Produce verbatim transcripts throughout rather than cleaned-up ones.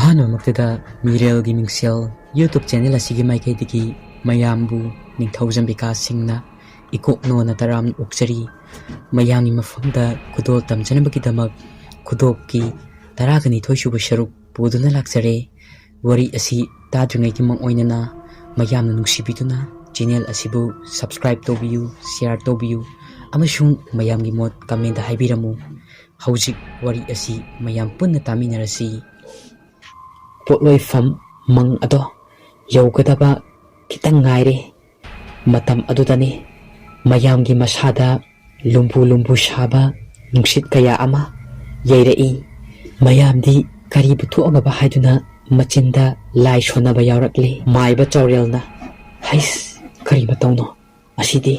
ꯑꯍꯥꯟꯕꯃꯛꯇꯗ ꯃꯤꯔꯦꯜꯒꯤ ꯃꯤꯡꯁꯦꯜ YouTube channel ꯑꯁꯤꯒꯤ ꯃꯥꯏꯀꯩꯗꯒꯤ ꯃꯌꯥꯝꯕꯨ ꯅꯤꯡꯊꯧꯖꯝ ꯕꯤꯀꯥꯁ ꯁꯤꯡꯅ ꯏꯀꯣꯛꯅꯣꯅ ꯇꯔꯥꯝꯅ ꯑꯣꯛꯆꯔꯤ꯫ ꯃꯌꯥꯝꯒꯤ ꯃꯐꯝꯗ ꯈꯨꯗꯣꯜ ꯇꯝꯖꯅꯕꯒꯤꯗꯃꯛ ꯈꯨꯗꯣꯞꯀꯤ ꯇꯔꯥꯒ ꯅꯤꯊꯣꯏ ꯁꯨꯕ ꯁꯔꯨꯛ ꯄꯨꯗꯨꯅ ꯂꯥꯛꯆꯔꯦ꯫ ꯋꯥꯔꯤ ꯑꯁꯤ ꯇꯥꯗ꯭ꯔꯤꯉꯩꯒꯤ ꯃꯥꯡꯑꯣꯏꯅꯅ ꯃꯌꯥꯝꯅ ꯅꯨꯡꯁꯤꯕꯤꯗꯨꯅ ꯆꯦꯅꯦꯜ ꯑꯁꯤꯕꯨ subscribe ꯇꯧꯕꯤꯌꯨ, share ꯇꯧꯕꯤꯌꯨ ꯑꯃꯁꯨꯡ ꯃꯌꯥꯝꯒꯤ ꯃꯣꯠ comment ꯍꯥꯏꯕꯤꯔꯝꯃꯨ꯫ ꯍꯧꯖꯤꯛ ꯋꯥꯔꯤ ꯑꯁꯤ ꯃꯌꯥꯝ ꯄꯨꯟꯅ ꯇꯥꯃꯤꯟꯅꯔꯁꯤ꯫ ꯄꯣꯠꯂꯣꯏꯐꯝ ꯃꯪ ꯑꯗꯣ ꯌꯧꯒꯗꯕ ꯈꯤꯇꯪ ꯉꯥꯏꯔꯦ꯫ ꯃꯇꯝ ꯑꯗꯨꯗꯅꯤ ꯃꯌꯥꯝꯒꯤ ꯃꯁꯥꯗ ꯂꯨꯝꯕꯨ ꯂꯨꯝꯕꯨ ꯁꯥꯕ ꯅꯨꯡꯁꯤꯠ ꯀꯌꯥ ꯑꯃ ꯌꯩꯔꯛꯏ꯫ ꯃꯌꯥꯝꯗꯤ ꯀꯔꯤꯕꯨ ꯊꯣꯛꯑꯒꯕ ꯍꯥꯏꯗꯨꯅ ꯃꯆꯤꯟꯗ ꯂꯥꯏ ꯁꯣꯟꯅꯕ ꯌꯥꯎꯔꯛꯂꯦ꯫ ꯃꯥꯏꯕ ꯆꯥꯎꯔꯦꯜꯅ, "ꯍꯩꯁ, ꯀꯔꯤ ꯃꯇꯧꯅꯣ ꯑꯁꯤꯗꯤ?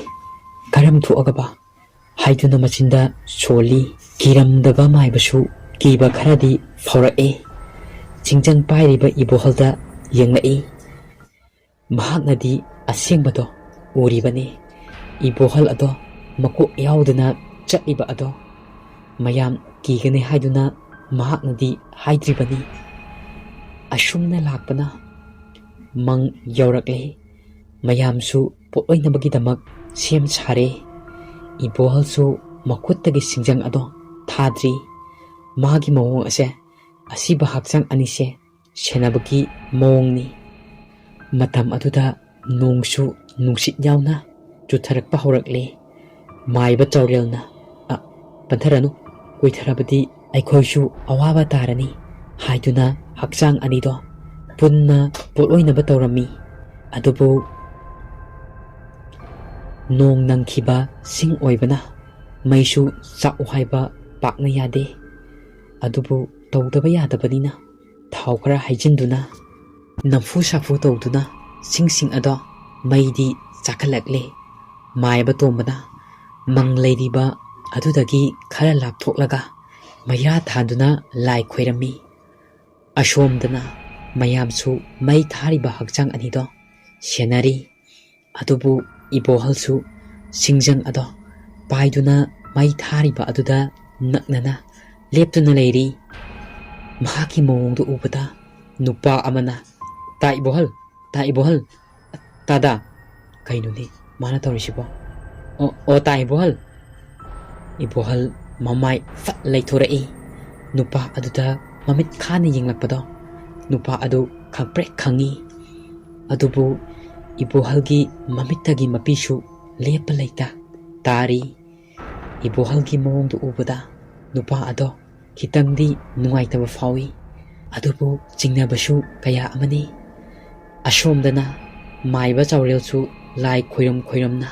ꯀꯔꯝ ꯊꯣꯛꯑꯒꯕ?" ꯍꯥꯏꯗꯨꯅ ꯃꯆꯤꯟꯗ ꯁꯣꯜꯂꯤ꯫ ꯀꯤꯔꯝꯗꯕ ꯃꯥꯏꯕꯁꯨ ꯀꯤꯕ ꯈꯔꯗꯤ ꯐꯥꯎꯔꯛꯏ꯫ ꯆꯤꯡꯖꯪ ꯄꯥꯏꯔꯤꯕ ꯏꯕꯣꯍꯜꯗ ꯌꯦꯡꯂꯛꯏ꯫ ꯃꯍꯥꯛꯅꯗꯤ ꯑꯁꯦꯡꯕꯗꯣ ꯎꯔꯤꯕꯅꯤ꯫ ꯏꯕꯣꯍꯜ ꯑꯗꯣ ꯃꯀꯣꯛ ꯌꯥꯎꯗꯅ ꯆꯠꯂꯤꯕ ꯑꯗꯣ ꯃꯌꯥꯝ ꯀꯤꯒꯅꯤ ꯍꯥꯏꯗꯨꯅ ꯃꯍꯥꯛꯅꯗꯤ ꯍꯥꯏꯗ꯭ꯔꯤꯕꯅꯤ꯫ ꯑꯁꯨꯝꯅ ꯂꯥꯛꯄꯅ ꯃꯪ ꯌꯧꯔꯛꯂꯦ꯫ ꯃꯌꯥꯝꯁꯨ ꯄꯣꯠꯂꯣꯏꯅꯕꯒꯤꯗꯃꯛ ꯁꯦꯝ ꯁꯥꯔꯦ꯫ ꯏꯕꯣꯍꯜꯁꯨ ꯃꯈꯨꯠꯇꯒꯤ ꯁꯤꯡꯖꯪ ꯑꯗꯣ ꯊꯥꯗ꯭ꯔꯤ꯫ ꯃꯥꯒꯤ ꯃꯑꯣꯡ ꯑꯁꯦ ꯑꯁꯤꯕ ꯍꯛꯆꯥꯡ ꯑꯅꯤꯁꯦ ꯁꯦꯟꯅꯕꯒꯤ ꯃꯑꯣꯡꯅꯤ꯫ ꯃꯇꯝ ꯑꯗꯨꯗ ꯅꯣꯡꯁꯨ ꯅꯨꯡꯁꯤꯠ ꯌꯥꯎꯅ ꯆꯨꯊꯔꯛꯄ ꯍꯧꯔꯛꯂꯦ꯫ ꯃꯥꯏꯕ ꯆꯥꯎꯔꯦꯜꯅ, "ꯑ, ꯄꯟꯊꯔꯅꯨ, ꯀꯨꯏꯊꯔꯕꯗꯤ ꯑꯩꯈꯣꯏꯁꯨ ꯑꯋꯥꯕ ꯇꯥꯔꯅꯤ" ꯍꯥꯏꯗꯨꯅ ꯍꯛꯆꯥꯡ ꯑꯅꯤꯗꯣ ꯄꯨꯟꯅ ꯄꯣꯠꯂꯣꯏꯅꯕ ꯇꯧꯔꯝꯃꯤ꯫ ꯑꯗꯨꯕꯨ ꯅꯣꯡ ꯅꯪꯈꯤꯕ ꯁꯤꯡ ꯑꯣꯏꯕꯅ ꯃꯩꯁꯨ ꯆꯥꯛꯎ ꯍꯥꯏꯕ ꯄꯥꯛꯅ ꯌꯥꯗꯦ꯫ ꯑꯗꯨꯕꯨ ꯇꯧꯗꯕ ꯌꯥꯗꯕꯅꯤꯅ ꯊꯥꯎ ꯈꯔ ꯍꯩꯖꯤꯟꯗꯨꯅ ꯅꯝꯐꯨ ꯁꯥꯐꯨ ꯇꯧꯗꯨꯅ ꯁꯤꯡꯁꯤꯡ ꯑꯗꯣ ꯃꯩꯗꯤ ꯆꯥꯛꯈꯠꯂꯛꯂꯦ꯫ ꯃꯥꯏꯕ ꯇꯣꯝꯕꯅ ꯃꯪ ꯂꯩꯔꯤꯕ ꯑꯗꯨꯗꯒꯤ ꯈꯔ ꯂꯥꯞꯊꯣꯛꯂꯒ ꯃꯩꯔꯥ ꯊꯥꯟꯗꯨꯅ ꯂꯥꯏ ꯈꯣꯏꯔꯝꯃꯤ꯫ ꯑꯁꯣꯝꯗꯅ ꯃꯌꯥꯝꯁꯨ ꯃꯩ ꯊꯥꯔꯤꯕ ꯍꯛꯆꯥꯡ ꯑꯅꯤꯗꯣ ꯁꯦꯟꯅꯔꯤ꯫ ꯑꯗꯨꯕꯨ ꯏꯕꯣꯍꯜꯁꯨ ꯁꯤꯡꯖꯪ ꯑꯗꯣ ꯄꯥꯏꯗꯨꯅ ꯃꯩ ꯊꯥꯔꯤꯕ ꯑꯗꯨꯗ ꯅꯛꯅꯅ ꯂꯦꯞꯇꯨꯅ ꯂꯩꯔꯤ꯫ ꯃꯍꯥꯛꯀꯤ ꯃꯑꯣꯡꯗꯨ ꯎꯕꯗ ꯅꯨꯄꯥ ꯑꯃꯅ, "ꯇꯥ ꯏꯕꯣꯍꯜ, ꯇꯥ ꯏꯕꯣꯍꯜ, ꯇꯥꯗꯥ, ꯀꯩꯅꯣꯅꯦ ꯃꯥꯅ ꯇꯧꯔꯤꯁꯤꯕꯣ? ꯑꯣ, ꯑꯣ, ꯇꯥ ꯏꯕꯣꯍꯜ!" ꯏꯕꯣꯍꯜ ꯃꯃꯥꯏ ꯐꯠ ꯂꯩꯊꯣꯔꯛꯏ꯫ ꯅꯨꯄꯥ ꯑꯗꯨꯗ ꯃꯃꯤꯠ ꯈꯥꯅ ꯌꯦꯡꯂꯛꯄꯗꯣ ꯅꯨꯄꯥ ꯑꯗꯨ ꯈꯪꯄ꯭ꯔꯦꯛ ꯈꯪꯉꯤ꯫ ꯑꯗꯨꯕꯨ ꯏꯕꯣꯍꯜꯒꯤ ꯃꯃꯤꯠꯇꯒꯤ ꯃꯄꯤꯁꯨ ꯂꯦꯞꯄ ꯂꯩꯇ ꯇꯥꯔꯤ꯫ ꯏꯕꯣꯍꯜꯒꯤ ꯃꯑꯣꯡꯗꯨ ꯎꯕꯗ ꯅꯨꯄꯥ ꯑꯗꯣ ꯈꯤꯇꯪꯗꯤ ꯅꯨꯡꯉꯥꯏꯇꯕ ꯐꯥꯎꯏ꯫ ꯑꯗꯨꯕꯨ ꯆꯤꯡꯅꯕꯁꯨ ꯀꯌꯥ ꯑꯃꯅꯤ꯫ ꯑꯁꯣꯝꯗꯅ ꯃꯥꯏꯕ ꯆꯥꯎꯔꯦꯜꯁꯨ ꯂꯥꯏ ꯈꯣꯏꯔꯝ ꯈꯣꯏꯔꯝꯅ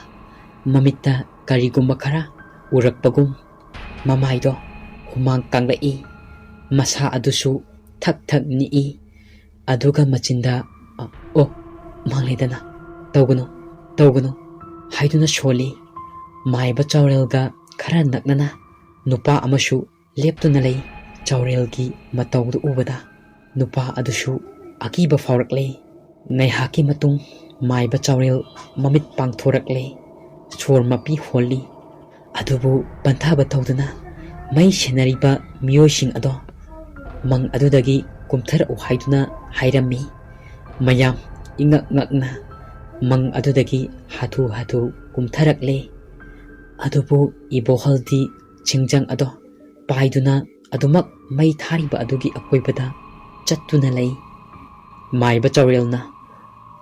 ꯃꯃꯤꯠꯇ ꯀꯔꯤꯒꯨꯝꯕ ꯈꯔ ꯎꯔꯛꯄꯒꯨꯝ ꯃꯃꯥꯏꯗꯣ ꯍꯨꯃꯥꯡ ꯀꯥꯡꯂꯛꯏ꯫ ꯃꯁꯥ ꯑꯗꯨꯁꯨ ꯊꯛ ꯊꯛ ꯅꯤꯛꯏ꯫ ꯑꯗꯨꯒ ꯃꯆꯤꯟꯗ, "ꯑ, ꯑꯣ, ꯃꯥꯡꯂꯦꯗꯅ, ꯇꯧꯒꯅꯨ, ꯇꯧꯒꯅꯨ" ꯍꯥꯏꯗꯨꯅ ꯁꯣꯜꯂꯤ꯫ ꯃꯥꯏꯕ ꯆꯥꯎꯔꯦꯜꯒ ꯈꯔ ꯅꯛꯅꯅ ꯅꯨꯄꯥ ꯑꯃꯁꯨ ꯂꯦꯞꯇꯨꯅ ꯂꯩ꯫ ꯆꯥꯎꯔꯦꯜꯒꯤ ꯃꯇꯧꯗꯨ ꯎꯕꯗ ꯅꯨꯄꯥ ꯑꯗꯨꯁꯨ ꯑꯀꯤꯕ ꯐꯥꯎꯔꯛꯂꯦ꯫ ꯉꯥꯏꯍꯥꯛꯀꯤ ꯃꯇꯨꯡ ꯃꯥꯏꯕ ꯆꯥꯎꯔꯦꯜ ꯃꯃꯤꯠ ꯄꯥꯡꯊꯣꯔꯛꯂꯦ꯫ ꯁꯣꯔ ꯃꯄꯤ ꯍꯣꯜꯂꯤ꯫ ꯑꯗꯨꯕꯨ ꯄꯟꯊꯕ ꯇꯧꯗꯨꯅ ꯃꯩ ꯁꯦꯟꯅꯔꯤꯕ ꯃꯤꯑꯣꯏꯁꯤꯡ ꯑꯗꯣ ꯃꯪ ꯑꯗꯨꯗꯒꯤ ꯀꯨꯝꯊꯔꯛꯎ ꯍꯥꯏꯗꯨꯅ ꯍꯥꯏꯔꯝꯃꯤ꯫ ꯃꯌꯥꯝ ꯏꯉꯛ ꯉꯛꯅ ꯃꯪ ꯑꯗꯨꯗꯒꯤ ꯍꯥꯊꯨ ꯍꯥꯊꯨ ꯀꯨꯝꯊꯔꯛꯂꯦ꯫ ꯑꯗꯨꯕꯨ ꯏꯕꯣꯍꯜꯗꯤ ꯆꯤꯡꯖꯪ ꯑꯗꯣ ꯄꯥꯏꯗꯨꯅ ꯑꯗꯨꯃꯛ ꯃꯩ ꯊꯥꯔꯤꯕ ꯑꯗꯨꯒꯤ ꯑꯀꯣꯏꯕꯗ ꯆꯠꯇꯨꯅ ꯂꯩ꯫ ꯃꯥꯏꯕ ꯆꯥꯎꯔꯦꯜꯅ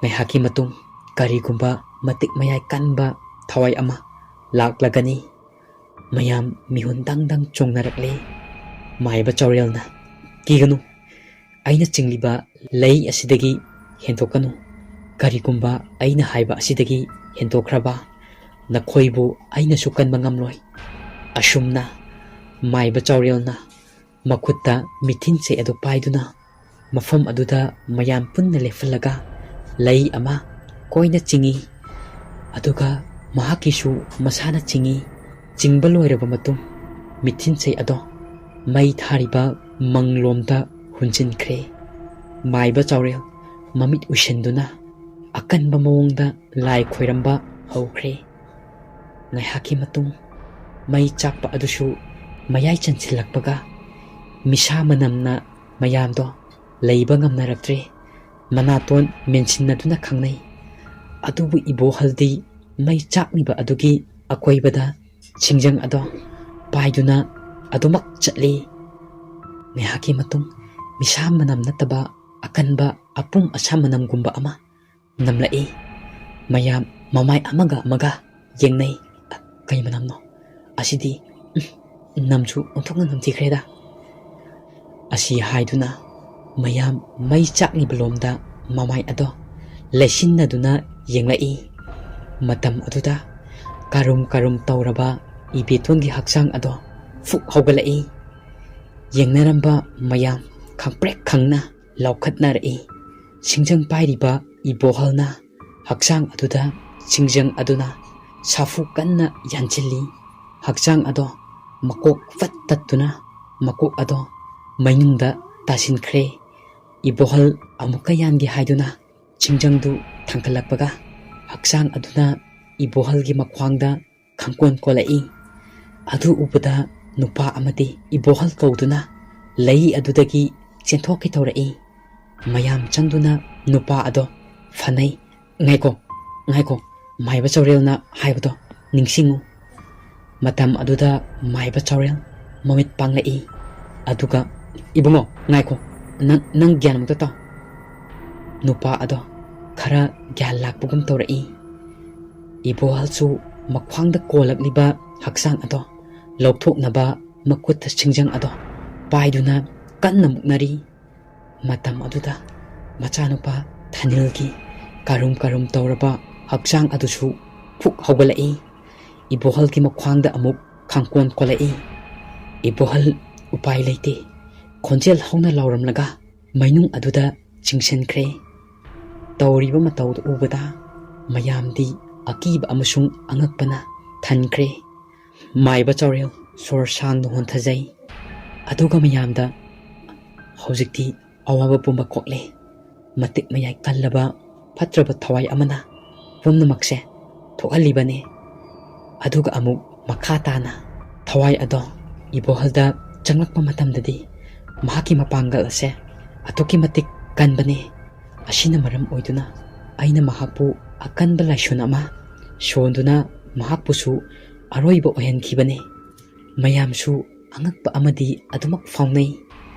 ꯉꯥꯏꯍꯥꯛꯀꯤ ꯃꯇꯨꯡ ꯀꯔꯤꯒꯨꯝꯕ ꯃꯇꯤꯛ ꯃꯌꯥꯏ ꯀꯟꯕ ꯊꯋꯥꯏ ꯑꯃ ꯂꯥꯛꯂꯒꯅꯤ꯫ ꯃꯌꯥꯝ ꯃꯤꯍꯨꯟ ꯗꯪ ꯗꯪ ꯆꯣꯡꯅꯔꯛꯂꯦ꯫ ꯃꯥꯏꯕ ꯆꯥꯎꯔꯦꯜꯅ, "ꯀꯤꯒꯅꯨ, ꯑꯩꯅ ꯆꯤꯡꯂꯤꯕ ꯂꯩ ꯑꯁꯤꯗꯒꯤ ꯍꯦꯟꯗꯣꯛꯀꯅꯨ꯫ ꯀꯔꯤꯒꯨꯝꯕ ꯑꯩꯅ ꯍꯥꯏꯕ ꯑꯁꯤꯗꯒꯤ ꯍꯦꯟꯗꯣꯛꯈ꯭ꯔꯕ, ꯅꯈꯣꯏꯕꯨ ꯑꯩꯅꯁꯨ ꯀꯟꯕ ꯉꯝꯂꯣꯏ"꯫ ꯑꯁꯨꯝꯅ ꯃꯥꯏꯕ ꯆꯥꯎꯔꯦꯜꯅ ꯃꯈꯨꯠꯇ ꯃꯤꯊꯤꯟꯁꯦ ꯑꯗꯨ ꯄꯥꯏꯗꯨꯅ ꯃꯐꯝ ꯑꯗꯨꯗ ꯃꯌꯥꯝ ꯄꯨꯟꯅ ꯂꯦꯞꯍꯜꯂꯒ ꯂꯩ ꯑꯃ ꯀꯣꯏꯅ ꯆꯤꯡꯏ꯫ ꯑꯗꯨꯒ ꯃꯍꯥꯛꯀꯤꯁꯨ ꯃꯁꯥꯅ ꯆꯤꯡꯏ꯫ ꯆꯤꯡꯕ ꯂꯣꯏꯔꯕ ꯃꯇꯨꯡ ꯃꯤꯊꯤꯟꯁꯦ ꯑꯗꯣ ꯃꯩ ꯊꯥꯔꯤꯕ ꯃꯪꯂꯣꯝꯗ ꯍꯨꯟꯖꯤꯟꯈ꯭ꯔꯦ꯫ ꯃꯥꯏꯕ ꯆꯥꯎꯔꯦꯜ ꯃꯃꯤꯠ ꯎꯏꯁꯤꯟꯗꯨꯅ ꯑꯀꯟꯕ ꯃꯑꯣꯡꯗ ꯂꯥꯏ ꯈꯣꯏꯔꯝꯕ ꯍꯧꯈ꯭ꯔꯦ꯫ ꯉꯥꯏꯍꯥꯛꯀꯤ ꯃꯇꯨꯡ ꯃꯩ ꯆꯥꯛꯄ ꯑꯗꯨꯁꯨ ꯃꯌꯥꯏ ꯆꯟꯁꯤꯜꯂꯛꯄꯒ ꯃꯤꯁꯥ ꯃꯅꯝꯅ ꯃꯌꯥꯝꯗꯣ ꯂꯩꯕ ꯉꯝꯅꯔꯛꯇ꯭ꯔꯦ꯫ ꯃꯅꯥꯇꯣꯟ ꯃꯦꯟꯁꯤꯟꯅꯗꯨꯅ ꯈꯪꯅꯩ꯫ ꯑꯗꯨꯕꯨ ꯏꯕꯣꯍꯜꯗꯤ ꯃꯩ ꯆꯥꯛꯂꯤꯕ ꯑꯗꯨꯒꯤ ꯑꯀꯣꯏꯕꯗ ꯁꯤꯡꯖꯪ ꯑꯗꯣ ꯄꯥꯏꯗꯨꯅ ꯑꯗꯨꯃꯛ ꯆꯠꯂꯤ꯫ ꯉꯥꯏꯍꯥꯛꯀꯤ ꯃꯇꯨꯡ ꯃꯤꯁꯥ ꯃꯅꯝ ꯅꯠꯇꯕ ꯑꯀꯟꯕ ꯑꯄꯨꯝ ꯑꯁꯥ ꯃꯅꯝꯒꯨꯝꯕ ꯑꯃ ꯅꯝꯂꯛꯏ꯫ ꯃꯌꯥꯝ ꯃꯃꯥꯏ ꯑꯃꯒ ꯑꯃꯒ ꯌꯦꯡꯅꯩ꯫ "ꯀꯩ ꯃꯅꯝꯅꯣ? ꯑꯁꯤꯗꯤ, ꯎꯝ, ꯅꯝꯁꯨ ꯑꯣꯟꯊꯣꯛꯅ ꯅꯝꯊꯤꯈ꯭ꯔꯦꯗ"꯫ ꯑꯁꯤ ꯍꯥꯏꯗꯨꯅ ꯃꯌꯥꯝ ꯃꯩ ꯆꯥꯛꯂꯤꯕ ꯂꯣꯝꯗ ꯃꯃꯥꯏ ꯑꯗꯣ ꯂꯩꯁꯤꯟꯅꯗꯨꯅ ꯌꯦꯡꯂꯛꯏ꯫ ꯃꯇꯝ ꯑꯗꯨꯗ ꯀꯥꯔꯨꯝ ꯀꯥꯔꯨꯝ ꯇꯧꯔꯕ ꯏꯕꯦꯇꯣꯟꯒꯤ ꯍꯛꯆꯥꯡ ꯑꯗꯣ ꯐꯨꯛ ꯍꯧꯒꯠꯂꯛꯏ꯫ ꯌꯦꯡꯅꯔꯝꯕ ꯃꯌꯥꯝ ꯈꯪꯄ꯭ꯔꯦꯛ ꯈꯪꯅ ꯂꯥꯎꯈꯠꯅꯔꯛꯏ꯫ ꯁꯤꯡꯖꯪ ꯄꯥꯏꯔꯤꯕ ꯏꯕꯣꯍꯜꯅ ꯍꯛꯆꯥꯡ ꯑꯗꯨꯗ ꯁꯤꯡꯖꯪ ꯑꯗꯨꯅ ꯁꯥꯐꯨ ꯀꯟꯅ ꯌꯥꯟꯁꯤꯜꯂꯤ꯫ ꯍꯛꯆꯥꯡ ꯑꯗꯣ ꯃꯀꯣꯛ ꯐꯠ ꯇꯠꯇꯨꯅ ꯃꯀꯣꯛ ꯑꯗꯣ ꯃꯩꯅꯨꯡꯗ ꯇꯥꯁꯤꯟꯈ꯭ꯔꯦ꯫ ꯏꯕꯣꯍꯜ ꯑꯃꯨꯛꯀ ꯌꯥꯟꯒꯦ ꯍꯥꯏꯗꯨꯅ ꯁꯤꯡꯖꯪꯗꯨ ꯊꯥꯡꯒꯠꯂꯛꯄꯒ ꯍꯛꯆꯥꯡ ꯑꯗꯨꯅ ꯏꯕꯣꯍꯜꯒꯤ ꯃꯈ꯭ꯋꯥꯡꯗ ꯈꯪꯀꯣꯟ ꯀꯣꯜꯂꯛꯏ꯫ ꯑꯗꯨ ꯎꯕꯗ ꯅꯨꯄꯥ ꯑꯃꯗꯤ ꯏꯕꯣꯍꯜ ꯀꯧꯗꯨꯅ ꯂꯩ ꯑꯗꯨꯗꯒꯤ ꯆꯦꯟꯊꯣꯛꯀꯦ ꯇꯧꯔꯛꯏ꯫ ꯃꯌꯥꯝ ꯆꯪꯗꯨꯅ ꯅꯨꯄꯥ ꯑꯗꯣ ꯐꯥꯅꯩ꯫ "ꯉꯥꯏꯈꯣ, ꯉꯥꯏꯈꯣ, ꯃꯥꯏꯕ ꯆꯥꯎꯔꯦꯜꯅ ꯍꯥꯏꯕꯗꯣ ꯅꯤꯡꯁꯤꯡꯉꯨ"꯫ ꯃꯇꯝ ꯑꯗꯨꯗ ꯃꯥꯏꯕ ꯆꯥꯎꯔꯦꯜ ꯃꯃꯤꯠ ꯄꯥꯡꯂꯛꯏ꯫ ꯑꯗꯨꯒ, "ꯏꯕꯨꯡꯉꯣ, ꯉꯥꯏꯈꯣ, ꯅꯪ, ꯅꯪ ꯒ꯭ꯌꯥꯟ ꯑꯃꯨꯛꯇ ꯇꯥꯎ"꯫ ꯅꯨꯄꯥ ꯑꯗꯣ ꯈꯔ ꯒ꯭ꯌꯥꯟ ꯂꯥꯛꯄꯒꯨꯝ ꯇꯧꯔꯛꯏ꯫ ꯏꯕꯣꯍꯜꯁꯨ ꯃꯈ꯭ꯋꯥꯡꯗ ꯀꯣꯜꯂꯛꯂꯤꯕ ꯍꯛꯆꯥꯡ ꯑꯗꯣ ꯂꯧꯊꯣꯛꯅꯕ ꯃꯈꯨꯠꯇ ꯁꯤꯡꯖꯪ ꯑꯗꯣ ꯄꯥꯏꯗꯨꯅ ꯀꯟꯅ ꯃꯨꯛꯅꯔꯤ꯫ ꯃꯇꯝ ꯑꯗꯨꯗ ꯃꯆꯥꯅꯨꯄꯥ ꯊꯥꯅꯤꯜꯒꯤ ꯀꯔꯨꯝ ꯀꯔꯨꯝ ꯇꯧꯔꯕ ꯍꯛꯆꯥꯡ ꯑꯗꯨꯁꯨ ꯐꯨꯛ ꯍꯧꯒꯠꯂꯛꯏ꯫ ꯏꯕꯣꯍꯜꯒꯤ ꯃꯈ꯭ꯋꯥꯡꯗ ꯑꯃꯨꯛ ꯈꯪꯀꯣꯟ ꯀꯣꯜꯂꯛꯏ꯫ ꯏꯕꯣꯍꯜ ꯎꯄꯥꯏ ꯂꯩꯇꯦ꯫ ꯈꯣꯟꯖꯦꯜ ꯍꯧꯅ ꯂꯥꯎꯔꯝꯂꯒ ꯃꯩꯅꯨꯡ ꯑꯗꯨꯗ ꯆꯤꯡꯁꯤꯟꯈ꯭ꯔꯦ꯫ ꯇꯧꯔꯤꯕ ꯃꯇꯧꯗꯨ ꯎꯕꯗ ꯃꯌꯥꯝꯗꯤ ꯑꯀꯤꯕ ꯑꯃꯁꯨꯡ ꯑꯉꯛꯄꯅ ꯊꯟꯈ꯭ꯔꯦ꯫ ꯃꯥꯏꯕ ꯆꯥꯎꯔꯦꯜ ꯁꯣꯔ ꯁꯥꯡꯅ ꯍꯣꯟꯊꯖꯩ꯫ ꯑꯗꯨꯒ ꯃꯌꯥꯝꯗ, "ꯍꯧꯖꯤꯛꯇꯤ ꯑꯋꯥꯕ ꯄꯨꯝꯕ ꯀꯣꯛꯂꯦ꯫ ꯃꯇꯤꯛ ꯃꯌꯥꯏ ꯀꯜꯂꯕ ꯐꯠꯇ꯭ꯔꯕ ꯊꯋꯥꯏ ꯑꯃꯅ ꯄꯨꯝꯅꯃꯛꯁꯦ ꯊꯣꯛꯍꯜꯂꯤꯕꯅꯤ"꯫ ꯑꯗꯨꯒ ꯑꯃꯨꯛ ꯃꯈꯥ ꯇꯥꯅ ꯊꯋꯥꯏ ꯑꯗꯣ ꯏꯕꯣꯍꯜꯗ ꯆꯪꯂꯛꯄ ꯃꯇꯝꯗꯗꯤ ꯃꯍꯥꯛꯀꯤ ꯃꯄꯥꯡꯒꯜ ꯑꯁꯦ ꯑꯗꯨꯛꯀꯤ ꯃꯇꯤꯛ ꯀꯟꯕꯅꯤ꯫ ꯑꯁꯤꯅ ꯃꯔꯝ ꯑꯣꯏꯗꯨꯅ ꯑꯩꯅ ꯃꯍꯥꯛꯄꯨ ꯑꯀꯟꯕ ꯂꯥꯏꯁꯣꯟ ꯑꯃ ꯁꯣꯟꯗꯨꯅ ꯃꯍꯥꯛꯄꯨꯁꯨ ꯑꯔꯣꯏꯕ ꯑꯣꯏꯍꯟꯈꯤꯕꯅꯤ꯫ ꯃꯌꯥꯝꯁꯨ ꯑꯉꯛꯄ ꯑꯃꯗꯤ ꯑꯗꯨꯃꯛ ꯐꯥꯎꯅꯩ꯫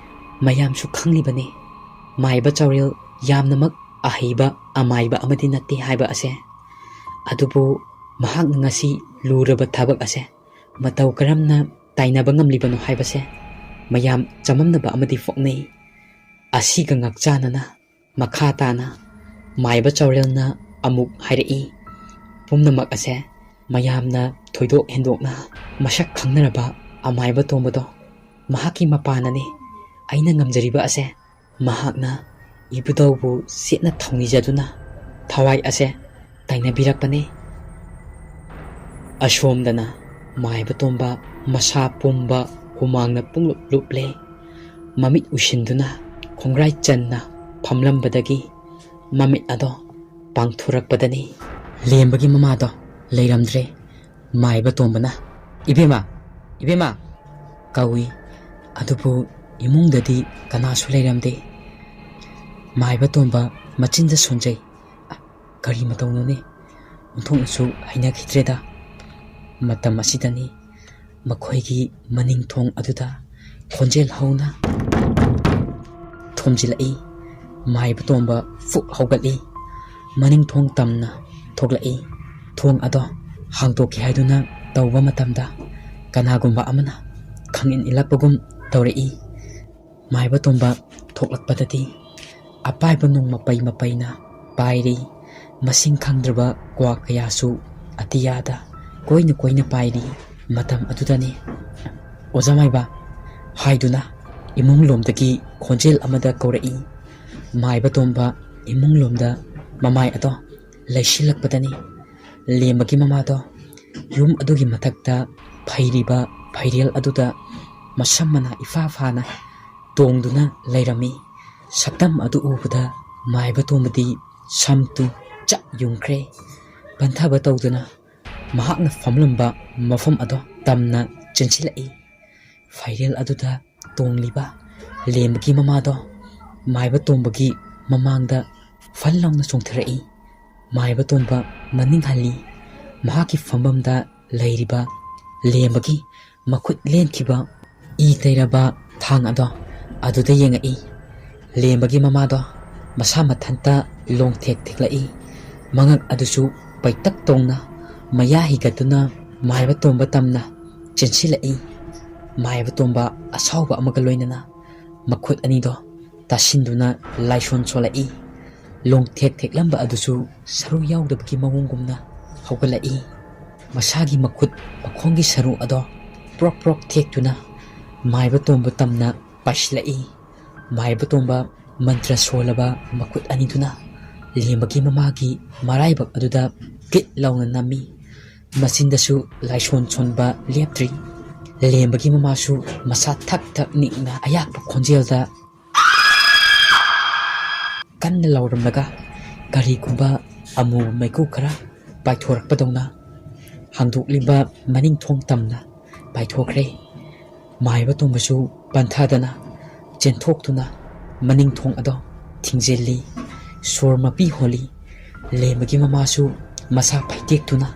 ꯃꯌꯥꯝꯁꯨ ꯈꯪꯂꯤꯕꯅꯤ, ꯃꯥꯏꯕ ꯆꯥꯎꯔꯦꯜ ꯌꯥꯝꯅꯃꯛ ꯑꯍꯩꯕ ꯑꯃꯥꯏꯕ ꯑꯃꯗꯤ ꯅꯠꯇꯦ ꯍꯥꯏꯕ ꯑꯁꯦ꯫ ꯑꯗꯨꯕꯨ ꯃꯍꯥꯛꯅ ꯉꯁꯤ ꯂꯨꯔꯕ ꯊꯕꯛ ꯑꯁꯦ ꯃꯇꯧ ꯀꯔꯝꯅ ꯇꯥꯏꯅꯕ ꯉꯝꯂꯤꯕꯅꯣ ꯍꯥꯏꯕꯁꯦ ꯃꯌꯥꯝ ꯆꯃꯝꯅꯕ ꯑꯃꯗꯤ ꯄꯣꯛꯅꯩ꯫ ꯑꯁꯤꯒ ꯉꯥꯛꯆꯥꯅꯅ ꯃꯈꯥ ꯇꯥꯅ ꯃꯥꯏꯕ ꯆꯥꯎꯔꯦꯜꯅ ꯑꯃꯨꯛ ꯍꯥꯏꯔꯛꯏ, ꯄꯨꯝꯅꯃꯛ ꯑꯁꯦ ꯃꯌꯥꯝꯅ ꯊꯣꯏꯗꯣꯛ ꯍꯦꯟꯗꯣꯛꯅ ꯃꯁꯛ ꯈꯪꯅꯔꯕ ꯑꯃꯥꯏꯕ ꯇꯣꯝꯕꯗꯣ ꯃꯍꯥꯛꯀꯤ ꯃꯄꯥꯅꯅꯤ꯫ ꯑꯩꯅ ꯉꯝꯖꯔꯤꯕ ꯑꯁꯦ ꯃꯍꯥꯛꯅ ꯏꯕꯨꯙꯧꯕꯨ ꯆꯦꯠꯅ ꯊꯧꯅꯤꯖꯗꯨꯅ ꯊꯋꯥꯏ ꯑꯁꯦ ꯇꯥꯏꯅꯕꯤꯔꯛꯄꯅꯤ꯫ ꯑꯁꯣꯝꯗꯅ ꯃꯥꯏꯕ ꯇꯣꯝꯕ ꯃꯁꯥ ꯄꯨꯝꯕ ꯍꯨꯃꯥꯡꯅ ꯄꯨꯡꯂꯨꯞ ꯂꯨꯞꯂꯦ꯫ ꯃꯃꯤꯠ ꯎꯏꯁꯤꯟꯗꯨꯅ ꯈꯣꯡꯒ꯭ꯔꯥꯏ ꯆꯟꯅ ꯐꯝꯂꯝꯕꯗꯒꯤ ꯃꯃꯤꯠ ꯑꯗꯣ ꯄꯥꯡꯊꯣꯔꯛꯄꯗꯅꯤ ꯂꯦꯝꯕꯒꯤ ꯃꯃꯥꯗꯣ ꯂꯩꯔꯝꯗ꯭ꯔꯦ꯫ ꯃꯥꯏꯕ ꯇꯣꯝꯕꯅ, "ꯏꯕꯦꯝꯃ, ꯏꯕꯦꯝꯃ!" ꯀꯧꯏ꯫ ꯑꯗꯨꯕꯨ ꯏꯃꯨꯡꯗꯗꯤ ꯀꯅꯥꯁꯨ ꯂꯩꯔꯝꯗꯦ꯫ ꯃꯥꯏꯕ ꯇꯣꯝꯕ ꯃꯆꯤꯟꯗ ꯁꯣꯟꯖꯩ꯫ "ꯑ, ꯀꯔꯤ ꯃꯇꯧꯅꯣꯅꯦ? ꯑꯣꯟꯊꯣꯛꯅꯁꯨ ꯍꯩꯅꯈꯤꯗ꯭ꯔꯦꯗ!" ꯃꯇꯝ ꯑꯁꯤꯗꯅꯤ ꯃꯈꯣꯏꯒꯤ ꯃꯅꯤꯡ ꯊꯣꯡ ꯑꯗꯨꯗ ꯈꯣꯟꯖꯦꯜ ꯍꯧꯅ ꯊꯣꯝꯖꯤꯜꯂꯛꯏ꯫ ꯃꯥꯏꯕ ꯇꯣꯝꯕ ꯐꯨꯛ ꯍꯧꯒꯠꯂꯤ꯫ ꯃꯅꯤꯡ ꯊꯣꯡ ꯇꯝꯅ ꯊꯣꯛꯂꯛꯏ꯫ ꯊꯣꯡ ꯑꯗꯣ ꯍꯥꯡꯗꯣꯛꯀꯦ ꯍꯥꯏꯗꯨꯅ ꯇꯧꯕ ꯃꯇꯝꯗ ꯀꯅꯥꯒꯨꯝꯕ ꯑꯃꯅ ꯈꯪꯏꯟ ꯏꯜꯂꯛꯄꯒꯨꯝ ꯇꯧꯔꯛꯏ꯫ ꯃꯥꯏꯕ ꯇꯣꯝꯕ ꯊꯣꯛꯂꯛꯄꯗꯗꯤ ꯑꯄꯥꯏꯕ ꯅꯣꯡ ꯃꯄꯩ ꯃꯄꯩꯅ ꯄꯥꯏꯔꯤ꯫ ꯃꯁꯤꯡ ꯈꯪꯗ꯭ꯔꯕ ꯀ꯭ꯋꯥ ꯀꯌꯥꯁꯨ ꯑꯇꯤꯌꯥꯗ ꯀꯣꯏꯅ ꯀꯣꯏꯅ ꯄꯥꯏꯔꯤ꯫ ꯃꯇꯝ ꯑꯗꯨꯗꯅꯤ ꯑꯣꯖꯥ ꯃꯥꯏꯕ ꯍꯥꯏꯗꯨꯅ ꯏꯃꯨꯡ ꯂꯣꯝꯗꯒꯤ ꯈꯣꯟꯖꯦꯜ ꯑꯃꯗ ꯀꯧꯔꯛꯏ꯫ ꯃꯥꯏꯕ ꯇꯣꯝꯕ ꯏꯃꯨꯡ ꯂꯣꯝꯗ ꯃꯃꯥꯏ ꯑꯗꯣ ꯂꯩꯁꯤꯜꯂꯛꯄꯗꯅꯤ ꯂꯦꯝꯕꯒꯤ ꯃꯃꯥꯗꯣ ꯌꯨꯝ ꯑꯗꯨꯒꯤ ꯃꯊꯛꯇ ꯐꯩꯔꯤꯕ ꯐꯩꯔꯦꯜ ꯑꯗꯨꯗ ꯃꯁꯝ ꯃꯅꯥ ꯏꯐꯥ ꯐꯥꯅ ꯇꯣꯡꯗꯨꯅ ꯂꯩꯔꯝꯃꯤ꯫ ꯁꯛꯇꯝ ꯑꯗꯨ ꯎꯕꯗ ꯃꯥꯏꯕ ꯇꯣꯝꯕꯗꯤ ꯁꯝ ꯇꯨ ꯆꯞ ꯌꯨꯡꯈ꯭ꯔꯦ꯫ ꯄꯟꯊꯕ ꯇꯧꯗꯨꯅ ꯃꯍꯥꯛꯅ ꯐꯝꯂꯝꯕ ꯃꯐꯝ ꯑꯗꯣ ꯇꯝꯅ ꯆꯦꯟꯁꯤꯜꯂꯛꯏ꯫ ꯐꯩꯔꯦꯜ ꯑꯗꯨꯗ ꯇꯣꯡꯂꯤꯕ ꯂꯦꯝꯕꯒꯤ ꯃꯃꯥꯗꯣ ꯃꯥꯏꯕ ꯇꯣꯝꯕꯒꯤ ꯃꯃꯥꯡꯗ ꯐꯟ ꯂꯥꯎꯅ ꯆꯣꯡꯊꯔꯛꯏ꯫ ꯃꯥꯏꯕ ꯇꯣꯝꯕ ꯃꯅꯤꯡ ꯍꯜꯂꯤ꯫ ꯃꯍꯥꯛꯀꯤ ꯐꯝꯐꯝꯗ ꯂꯩꯔꯤꯕ ꯂꯦꯝꯕꯒꯤ ꯃꯈꯨꯠ ꯂꯦꯟꯈꯤꯕ ꯏ ꯇꯩꯔꯕ ꯊꯥꯡ ꯑꯗꯣ ꯑꯗꯨꯗ ꯌꯦꯡꯉꯛꯏ꯫ ꯂꯦꯝꯕꯒꯤ ꯃꯃꯥꯗꯣ ꯃꯁꯥ ꯃꯊꯟꯇ ꯂꯣꯡꯊꯦꯛ ꯊꯦꯛꯂꯛꯏ꯫ ꯃꯉꯛ ꯑꯗꯨꯁꯨ ꯄꯩꯇꯛ ꯇꯧꯅ ꯃꯌꯥ ꯍꯤꯒꯠꯇꯨꯅ ꯃꯥꯏꯕ ꯇꯣꯝꯕ ꯇꯝꯅ ꯆꯦꯟꯁꯤꯜꯂꯛꯏ꯫ ꯃꯥꯏꯕ ꯇꯣꯝꯕ ꯑꯁꯥꯎꯕ ꯑꯃꯒ ꯂꯣꯏꯅꯅ ꯃꯈꯨꯠ ꯑꯅꯤꯗꯣ ꯇꯥꯁꯤꯟꯗꯨꯅ ꯂꯥꯏꯁꯣꯟ ꯁꯣꯜꯂꯛꯏ꯫ ꯂꯣꯡꯊꯦꯛ ꯊꯦꯛꯂꯝꯕ ꯑꯗꯨꯁꯨ ꯁꯔꯨ ꯌꯥꯎꯗꯕꯒꯤ ꯃꯑꯣꯡꯒꯨꯝꯅ ꯍꯧꯒꯠꯂꯛꯏ꯫ ꯃꯁꯥꯒꯤ ꯃꯈꯨꯠ ꯃꯈꯣꯡꯒꯤ ꯁꯔꯨ ꯑꯗꯣ ꯄ꯭ꯔꯣꯛ ꯄ꯭ꯔꯣꯛ ꯊꯦꯛꯇꯨꯅ ꯃꯥꯏꯕ ꯇꯣꯝꯕ ꯇꯝꯅ ꯄꯥꯏꯁꯤꯜꯂꯛꯏ꯫ ꯃꯥꯏꯕ ꯇꯣꯝꯕ ꯃꯟꯇ꯭ꯔ ꯁꯣꯜꯂꯕ ꯃꯈꯨꯠ ꯑꯅꯤꯗꯨꯅ ꯂꯦꯝꯕꯒꯤ ꯃꯃꯥꯒꯤ ꯃꯔꯥꯏꯕꯛ ꯑꯗꯨꯗ ꯀꯤꯠ ꯂꯥꯎꯅ ꯅꯝꯃꯤ꯫ ꯃꯆꯤꯟꯗꯁꯨ ꯂꯥꯏꯁꯣꯟ ꯁꯣꯟꯕ ꯂꯦꯞꯇ꯭ꯔꯤ꯫ ꯂꯦꯝꯕꯒꯤ ꯃꯃꯥꯁꯨ ꯃꯁꯥ ꯊꯛ ꯊꯛ ꯅꯤꯛꯅ ꯑꯌꯥꯛꯄ ꯈꯣꯟꯖꯦꯜꯗ ꯀꯟꯅ ꯂꯥꯎꯔꯝꯂꯒ ꯀꯔꯤꯒꯨꯝꯕ ꯑꯃꯨꯕ ꯃꯩꯈꯨ ꯈꯔ ꯄꯥꯏꯊꯣꯔꯛꯄꯗꯧꯅ ꯍꯥꯡꯗꯣꯛꯂꯤꯕ ꯃꯅꯤꯡ ꯊꯣꯡ ꯇꯝꯅ ꯄꯥꯏꯊꯣꯛꯈ꯭ꯔꯦ꯫ ꯃꯥꯏꯕ ꯇꯣꯝꯕꯁꯨ ꯄꯟꯊꯗꯅ ꯆꯦꯟꯊꯣꯛꯇꯨꯅ ꯃꯅꯤꯡ ꯊꯣꯡ ꯑꯗꯣ ꯊꯤꯡꯖꯤꯜꯂꯤ꯫ ꯁꯣꯔ ꯃꯄꯤ ꯍꯣꯜꯂꯤ꯫ ꯂꯦꯝꯕꯒꯤ ꯃꯃꯥꯁꯨ ꯃꯁꯥ ꯐꯩꯗꯦꯛꯇꯨꯅ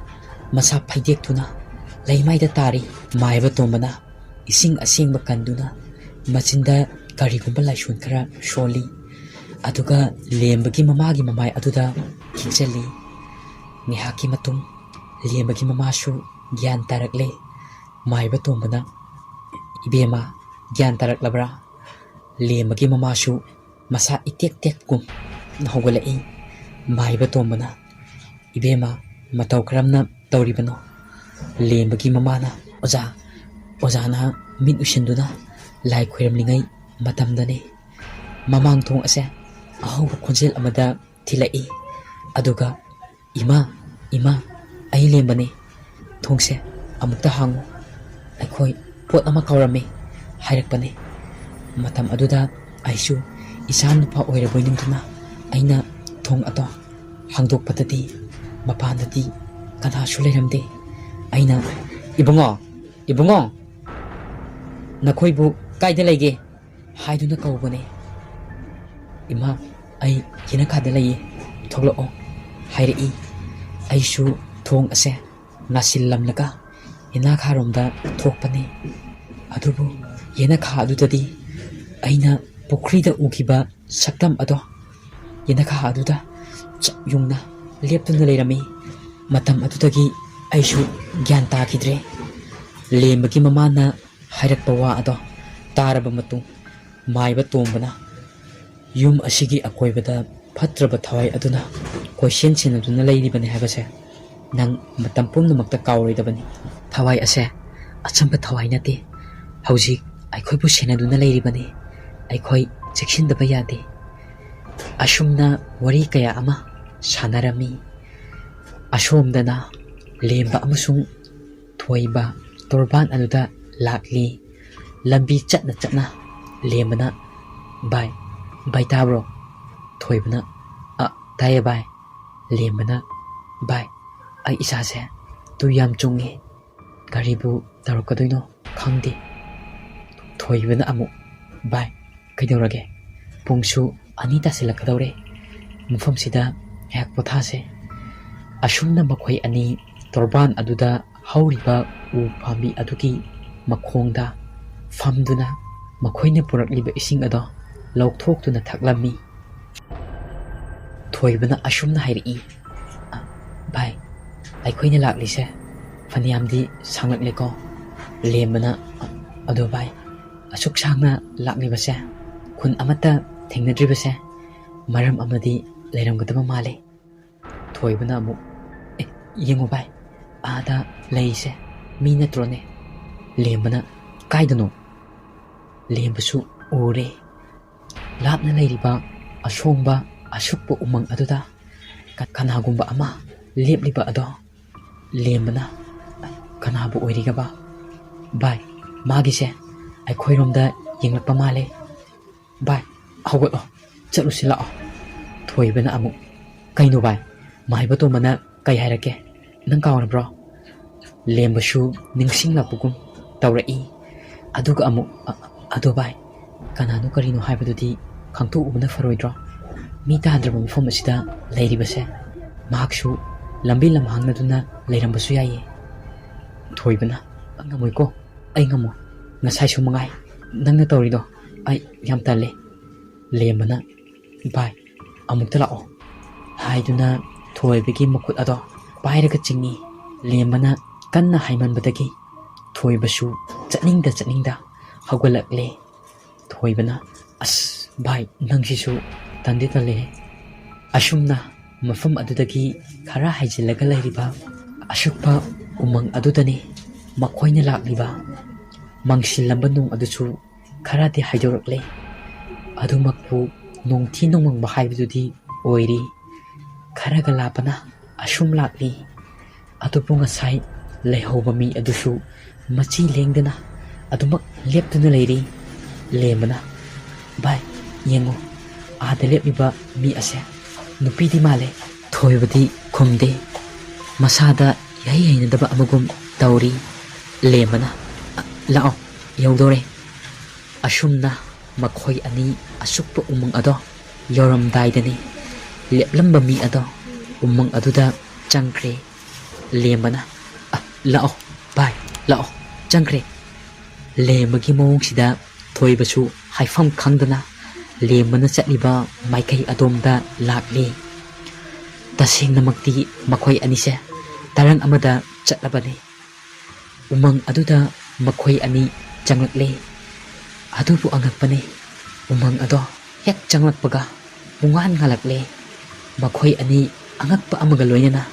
ꯃꯁꯥ ꯐꯩꯗꯦꯛꯇꯨꯅ ꯂꯩꯃꯥꯏꯗ ꯇꯥꯔꯤ꯫ ꯃꯥꯏꯕ ꯇꯣꯝꯕꯅ ꯏꯁꯤꯡ ꯑꯁꯦꯡꯕ ꯀꯟꯗꯨꯅ ꯃꯆꯤꯟꯗ ꯀꯔꯤꯒꯨꯝꯕ ꯂꯥꯏꯁꯣꯟ ꯈꯔ ꯁꯣꯜꯂꯤ꯫ ꯑꯗꯨꯒ ꯂꯦꯝꯕꯒꯤ ꯃꯃꯥꯒꯤ ꯃꯃꯥꯏ ꯑꯗꯨꯗ ꯈꯤꯛꯆꯜꯂꯤ꯫ ꯉꯥꯏꯍꯥꯛꯀꯤ ꯃꯇꯨꯡ ꯂꯦꯝꯕꯒꯤ ꯃꯃꯥꯁꯨ ꯒ꯭ꯌꯥꯟ ꯇꯥꯔꯛꯂꯦ꯫ ꯃꯥꯏꯕ ꯇꯣꯝꯕꯅ, "ꯏꯕꯦꯝꯃ, ꯒ꯭ꯌꯥꯟ ꯇꯥꯔꯛꯂꯕ꯭ꯔꯥ?" ꯂꯦꯝꯕꯒꯤ ꯃꯃꯥꯁꯨ ꯃꯁꯥ ꯏꯇꯦꯛ ꯇꯦꯛꯀꯨꯝ ꯍꯧꯒꯠꯂꯛꯏ꯫ ꯃꯥꯏꯕ ꯇꯣꯝꯕꯅ, "ꯏꯕꯦꯝꯃ, ꯃꯇꯧ ꯀꯔꯝꯅ ꯇꯧꯔꯤꯕꯅꯣ?" ꯂꯦꯝꯕꯒꯤ ꯃꯃꯥꯅ, "ꯑꯣꯖꯥ, ꯑꯣꯖꯥꯅ ꯃꯤꯠ ꯎꯏꯁꯤꯟꯗꯨꯅ ꯂꯥꯏ ꯈꯣꯏꯔꯝꯂꯤꯉꯩ ꯃꯇꯝꯗꯅꯤ꯫ ꯃꯃꯥꯡ ꯊꯣꯡ ꯑꯁꯦ ꯑꯍꯧꯕ ꯈꯣꯟꯖꯦꯜ ꯑꯃꯗ ꯊꯤꯜꯂꯛꯏ꯫ ꯑꯗꯨꯒ, 'ꯏꯃꯥ, ꯏꯃꯥ, ꯑꯩ ꯂꯦꯝꯕꯅꯤ꯫ ꯊꯣꯡꯁꯦ ꯑꯃꯨꯛꯇ ꯍꯥꯡꯉꯨ꯫ ꯑꯩꯈꯣꯏ ꯄꯣꯠ ꯑꯃ ꯀꯥꯎꯔꯝꯃꯤ,' ꯍꯥꯏꯔꯛꯄꯅꯤ꯫ ꯃꯇꯝ ꯑꯗꯨꯗ ꯑꯩꯁꯨ ꯏꯆꯥ ꯅꯨꯄꯥ ꯑꯣꯏꯔꯕꯣꯏ ꯅꯤꯡꯗꯨꯅ ꯑꯩꯅ ꯊꯣꯡ ꯑꯗꯣ ꯍꯥꯡꯗꯣꯛꯄꯗꯗꯤ ꯃꯄꯥꯟꯗꯗꯤ ꯀꯅꯥꯁꯨ ꯂꯩꯔꯝꯗꯦ꯫ ꯑꯩꯅ, 'ꯏꯕꯨꯡꯉꯣ, ꯏꯕꯨꯡꯉꯣ, ꯅꯈꯣꯏꯕꯨ ꯀꯥꯏꯗ ꯂꯩꯒꯦ?' ꯍꯥꯏꯗꯨꯅ ꯀꯧꯕꯅꯦ꯫ "ꯏꯃꯥ, ꯑꯩ ꯌꯦꯅꯈꯥꯗ ꯂꯩꯌꯦ, ꯊꯣꯛꯂꯛꯑꯣ" ꯍꯥꯏꯔꯛꯏ꯫ ꯑꯩꯁꯨ ꯊꯣꯡ ꯑꯁꯦ ꯉꯥꯁꯤꯜꯂꯝꯂꯒ ꯌꯦꯅꯈꯥꯔꯣꯝꯗ ꯊꯣꯛꯄꯅꯤ꯫ ꯑꯗꯨꯕꯨ ꯌꯦꯅꯈꯥ ꯑꯗꯨꯗꯗꯤ ꯑꯩꯅ ꯄꯨꯈ꯭ꯔꯤꯗ ꯎꯈꯤꯕ ꯁꯛꯇꯝ ꯑꯗꯣ ꯌꯦꯅꯈꯥ ꯑꯗꯨꯗ ꯆꯞ ꯌꯨꯡꯅ ꯂꯦꯞꯇꯨꯅ ꯂꯩꯔꯝꯃꯤ꯫ ꯃꯇꯝ ꯑꯗꯨꯗꯒꯤ ꯑꯩꯁꯨ ꯒ꯭ꯌꯥꯟ ꯇꯥꯈꯤꯗ꯭ꯔꯦ꯫ ꯂꯦꯝꯕꯒꯤ ꯃꯃꯥꯅ ꯍꯥꯏꯔꯛꯄ ꯋꯥ ꯑꯗꯣ ꯇꯥꯔꯕ ꯃꯇꯨꯡ, ꯃꯥꯏꯕ ꯇꯣꯝꯕꯅ ꯌꯨꯝ ꯑꯁꯤꯒꯤ ꯑꯀꯣꯏꯕꯗ ꯐꯠꯇ꯭ꯔꯕ ꯊꯋꯥꯏ ꯑꯗꯨꯅ ꯀꯣꯏꯁꯦꯟ ꯁꯦꯟꯅꯗꯨꯅ ꯂꯩꯔꯤꯕꯅꯤ ꯍꯥꯏꯕꯁꯦ ꯅꯪ ꯃꯇꯝ ꯄꯨꯝꯅꯃꯛꯇ ꯀꯥꯎꯔꯣꯏꯗꯕꯅꯤ꯫ ꯊꯋꯥꯏ ꯑꯁꯦ ꯑꯆꯝꯕ ꯊꯋꯥꯏ ꯅꯠꯇꯦ꯫ ꯍꯧꯖꯤꯛ ꯑꯩꯈꯣꯏꯕꯨ ꯁꯦꯟꯅꯗꯨꯅ ꯂꯩꯔꯤꯕꯅꯤ꯫ ꯑꯩꯈꯣꯏ ꯆꯦꯛꯁꯤꯟꯗꯕ ꯌꯥꯗꯦ꯫ ꯑꯁꯨꯝꯅ ꯋꯥꯔꯤ ꯀꯌꯥ ꯑꯃ ꯁꯥꯟꯅꯔꯝꯃꯤ꯫ ꯑꯁꯣꯝꯗꯅ ꯂꯦꯝꯕ ꯑꯃꯁꯨꯡ ꯊꯣꯏꯕ ꯇꯣꯔꯕꯥꯟ ꯑꯗꯨꯗ ꯂꯥꯛꯂꯤ꯫ ꯂꯝꯕꯤ ꯆꯠꯅ ꯆꯠꯅ ꯂꯦꯝꯕꯅ, "ꯚꯥꯏ, ꯚꯥꯏ ꯇꯥꯕ꯭ꯔꯣ?" ꯊꯣꯏꯕꯅ, "ꯑ, ꯇꯥꯏꯌꯦ ꯚꯥꯏ"꯫ ꯂꯦꯝꯕꯅ, "ꯚꯥꯏ, ꯑꯩ ꯏꯁꯥꯁꯦ ꯇꯨ ꯌꯥꯝ ꯆꯨꯡꯉꯤ꯫ ꯀꯔꯤꯕꯨ ꯇꯧꯔꯛꯀꯗꯣꯏꯅꯣ ꯈꯪꯗꯦ"꯫ ꯊꯣꯏꯕꯅ ꯑꯃꯨꯛ, "ꯚꯥꯏ, ꯀꯩꯗꯧꯔꯒꯦ? ꯄꯨꯡꯁꯨ ꯑꯅꯤ ꯇꯥꯁꯤꯜꯂꯛꯀꯗꯧꯔꯦ꯫ ꯃꯐꯝꯁꯤꯗ ꯉꯥꯏꯍꯥꯛ ꯄꯣꯊꯥꯁꯦ"꯫ ꯑꯁꯨꯝꯅ ꯃꯈꯣꯏ ꯑꯅꯤ ꯇꯣꯔꯕꯥꯟ ꯑꯗꯨꯗ ꯍꯧꯔꯤꯕ ꯎ ꯄꯥꯝꯕꯤ ꯑꯗꯨꯒꯤ ꯃꯈꯣꯡꯗ ꯐꯝꯗꯨꯅ ꯃꯈꯣꯏꯅ ꯄꯨꯔꯛꯂꯤꯕ ꯏꯁꯤꯡ ꯑꯗꯣ ꯂꯧꯊꯣꯛꯇꯨꯅ ꯊꯛꯂꯝꯃꯤ꯫ ꯊꯣꯏꯕꯅ ꯑꯁꯨꯝꯅ ꯍꯥꯏꯔꯛꯏ, "ꯑ, ꯚꯥꯏ, ꯑꯩꯈꯣꯏꯅ ꯂꯥꯛꯂꯤꯁꯦ ꯐꯅꯌꯥꯝꯗꯤ ꯁꯥꯡꯂꯛꯂꯦꯀꯣ"꯫ ꯂꯦꯝꯕꯅ, "ꯑ-, ꯑꯗꯣ ꯚꯥꯏ, ꯑꯁꯨꯛ ꯁꯥꯡꯅ ꯂꯥꯛꯂꯤꯕꯁꯦ, ꯈꯨꯟ ꯑꯃꯠꯇ ꯊꯦꯡꯅꯗ꯭ꯔꯤꯕꯁꯦ ꯃꯔꯝ ꯑꯃꯗꯤ ꯂꯩꯔꯝꯒꯗꯕ ꯃꯥꯜꯂꯦ"꯫ ꯊꯣꯏꯕꯅ ꯑꯃꯨꯛ, "ꯑꯦ, ꯌꯦꯡꯉꯨ ꯚꯥꯏ, ꯑꯥꯗ ꯂꯩꯁꯦ ꯃꯤ ꯅꯠꯇ꯭ꯔꯣꯅꯦ?" ꯂꯦꯝꯕꯅ, "ꯀꯥꯏꯗꯅꯣ?" ꯂꯦꯝꯕꯁꯨ ꯎꯔꯦ꯫ ꯂꯥꯞꯅ ꯂꯩꯔꯤꯕ ꯑꯁꯣꯡꯕ ꯑꯁꯨꯛꯄ ꯎꯃꯪ ꯑꯗꯨꯗ ꯀ-, ꯀꯅꯥꯒꯨꯝꯕ ꯑꯃ ꯂꯦꯞꯂꯤꯕ ꯑꯗꯣ ꯂꯦꯝꯕꯅ, "ꯀꯅꯥꯕꯨ ꯑꯣꯏꯔꯤꯒꯕ? ꯚꯥꯏ, ꯃꯥꯒꯤꯁꯦ ꯑꯩꯈꯣꯏꯔꯣꯝꯗ ꯌꯦꯡꯂꯛꯄ ꯃꯥꯜꯂꯦ꯫ ꯚꯥꯏ, ꯍꯧꯒꯠꯂꯣ, ꯆꯠꯂꯨꯁꯤ ꯂꯥꯛꯑꯣ"꯫ ꯊꯣꯏꯕꯅ ꯑꯃꯨꯛ, "ꯀꯩꯅꯣ ꯚꯥꯏ, ꯃꯥꯏꯕ ꯇꯣꯝꯕꯅ ꯀꯩ ꯍꯥꯏꯔꯛꯀꯦ? ꯅꯪ ꯀꯥꯎꯔꯕ꯭ꯔꯣ?" ꯂꯦꯝꯕꯁꯨ ꯅꯤꯡꯁꯤꯡꯂꯛꯄꯒꯨꯝ ꯇꯧꯔꯛꯏ꯫ ꯑꯗꯨꯒ ꯑꯃꯨꯛ, "ꯑ-, ꯑꯗꯣ ꯚꯥꯏ, ꯀꯅꯥꯅꯣ ꯀꯔꯤꯅꯣ ꯍꯥꯏꯕꯗꯨꯗꯤ ꯈꯪꯗꯣꯛꯎꯕꯅ ꯐꯔꯣꯏꯗ꯭ꯔꯣ? ꯃꯤ ꯇꯥꯗ꯭ꯔꯕ ꯃꯐꯝ ꯑꯁꯤꯗ ꯂꯩꯔꯤꯕꯁꯦ꯫ ꯃꯍꯥꯛꯁꯨ ꯂꯝꯕꯤ ꯂꯝꯍꯥꯡꯅꯗꯨꯅ ꯂꯩꯔꯝꯕꯁꯨ ꯌꯥꯏꯌꯦ꯫ ꯊꯣꯏꯕꯅ, "ꯑꯩ ꯉꯝꯃꯣꯏꯀꯣ, ꯑꯩ ꯉꯝꯃꯣꯏ꯫ ꯉꯁꯥꯏꯁꯨ ꯃꯉꯥꯏ ꯅꯪꯅ ꯇꯧꯔꯤꯗꯣ, ꯑꯩ ꯌꯥꯝ ꯇꯜꯂꯦ꯫" ꯂꯦꯝꯕꯅ, "ꯚꯥꯏ, ꯑꯃꯨꯛꯇ ꯂꯥꯛꯑꯣ" ꯍꯥꯏꯗꯨꯅ ꯊꯣꯏꯕꯒꯤ ꯃꯈꯨꯠ ꯑꯗꯣ ꯄꯥꯏꯔꯒ ꯆꯤꯡꯏ꯫ ꯂꯦꯝꯕꯅ ꯀꯟꯅ ꯍꯥꯏꯃꯟꯕꯗꯒꯤ ꯊꯣꯏꯕꯁꯨ ꯆꯠꯅꯤꯡꯗ ꯆꯠꯅꯤꯡꯗ ꯍꯧꯒꯠꯂꯛꯂꯦ꯫ ꯊꯣꯏꯕꯅ, "ꯑꯁ ꯚꯥꯏ, ꯅꯪꯁꯤꯁꯨ ꯇꯟꯗꯤ ꯇꯜꯂꯦꯍꯦ꯫" ꯑꯁꯨꯝꯅ ꯃꯐꯝ ꯑꯗꯨꯗꯒꯤ ꯈꯔ ꯍꯥꯏꯖꯤꯜꯂꯒ ꯂꯩꯔꯤꯕ ꯑꯁꯨꯛꯄ ꯎꯃꯪ ꯑꯗꯨꯗꯅꯤ ꯃꯈꯣꯏꯅ ꯂꯥꯛꯂꯤꯕ꯫ ꯃꯪꯁꯤꯜꯂꯝꯕ ꯅꯣꯡ ꯑꯗꯨꯁꯨ ꯈꯔꯗꯤ ꯍꯥꯏꯗꯣꯔꯛꯂꯦ꯫ ꯑꯗꯨꯃꯛꯄꯨ ꯅꯣꯡꯊꯤ ꯅꯣꯡꯃꯪꯕ ꯍꯥꯏꯕꯗꯨꯗꯤ ꯑꯣꯏꯔꯤ꯫ ꯈꯔꯒ ꯂꯥꯞꯄꯅ ꯑꯁꯨꯝ ꯂꯥꯛꯂꯤ꯫ ꯑꯗꯨꯕꯨ ꯉꯁꯥꯏ ꯂꯩꯍꯧꯕ ꯃꯤ ꯑꯗꯨꯁꯨ ꯃꯆꯤ ꯂꯦꯡꯗꯅ ꯑꯗꯨꯃꯛ ꯂꯦꯞꯇꯨꯅ ꯂꯩꯔꯤ꯫ ꯂꯦꯝꯕꯅ, "ꯚꯥꯏ, ꯌꯦꯡꯉꯨ, ꯑꯥꯗ ꯂꯦꯞꯂꯤꯕ ꯃꯤ ꯑꯁꯦ ꯅꯨꯄꯤꯗꯤ ꯃꯥꯜꯂꯦ꯫" ꯊꯣꯏꯕꯗꯤ ꯈꯨꯝꯗꯦ꯫ ꯃꯁꯥꯗ ꯏꯍꯩ ꯍꯩꯅꯗꯕ ꯑꯃꯒꯨꯝ ꯇꯧꯔꯤ꯫ ꯂꯦꯝꯕꯅ, "ꯑ, ꯂꯥꯛꯑꯣ, ꯌꯧꯗꯧꯔꯦ꯫" ꯑꯁꯨꯝꯅ ꯃꯈꯣꯏ ꯑꯅꯤ ꯑꯁꯨꯛꯄ ꯎꯃꯪ ꯑꯗꯣ ꯌꯧꯔꯝꯗꯥꯏꯗꯅꯤ ꯂꯦꯞꯂꯝꯕ ꯃꯤ ꯑꯗꯣ ꯎꯃꯪ ꯑꯗꯨꯗ ꯆꯪꯈ꯭ꯔꯦ꯫ ꯂꯦꯝꯕꯅ, "ꯑ, ꯂꯥꯛꯑꯣ ꯚꯥꯏ, ꯂꯥꯛꯑꯣ, ꯆꯪꯈ꯭ꯔꯦ꯫" ꯂꯦꯝꯕꯒꯤ ꯃꯑꯣꯡꯁꯤꯗ ꯊꯣꯏꯕꯁꯨ ꯍꯥꯏꯐꯝ ꯈꯪꯗꯅ ꯂꯦꯝꯕꯅ ꯆꯠꯂꯤꯕ ꯃꯥꯏꯀꯩ ꯑꯗꯣꯝꯗ ꯂꯥꯛꯂꯤ꯫ ꯇꯁꯦꯡꯅꯃꯛꯇꯤ ꯃꯈꯣꯏ ꯑꯅꯤꯁꯦ ꯇꯔꯪ ꯑꯃꯗ ꯆꯠꯂꯕꯅꯤ꯫ ꯎꯃꯪ ꯑꯗꯨꯗ ꯃꯈꯣꯏ ꯑꯅꯤ ꯆꯪꯂꯛꯂꯦ꯫ ꯑꯗꯨꯕꯨ ꯑꯉꯛꯄꯅꯤ, ꯎꯃꯪ ꯑꯗꯣ ꯍꯦꯛ ꯆꯪꯂꯛꯄꯒ ꯄꯨꯡꯉꯥꯟ ꯉꯥꯜꯂꯛꯂꯦ꯫ ꯃꯈꯣꯏ ꯑꯅꯤ ꯑꯉꯛꯄ ꯑꯃꯒ ꯂꯣꯏꯅꯅ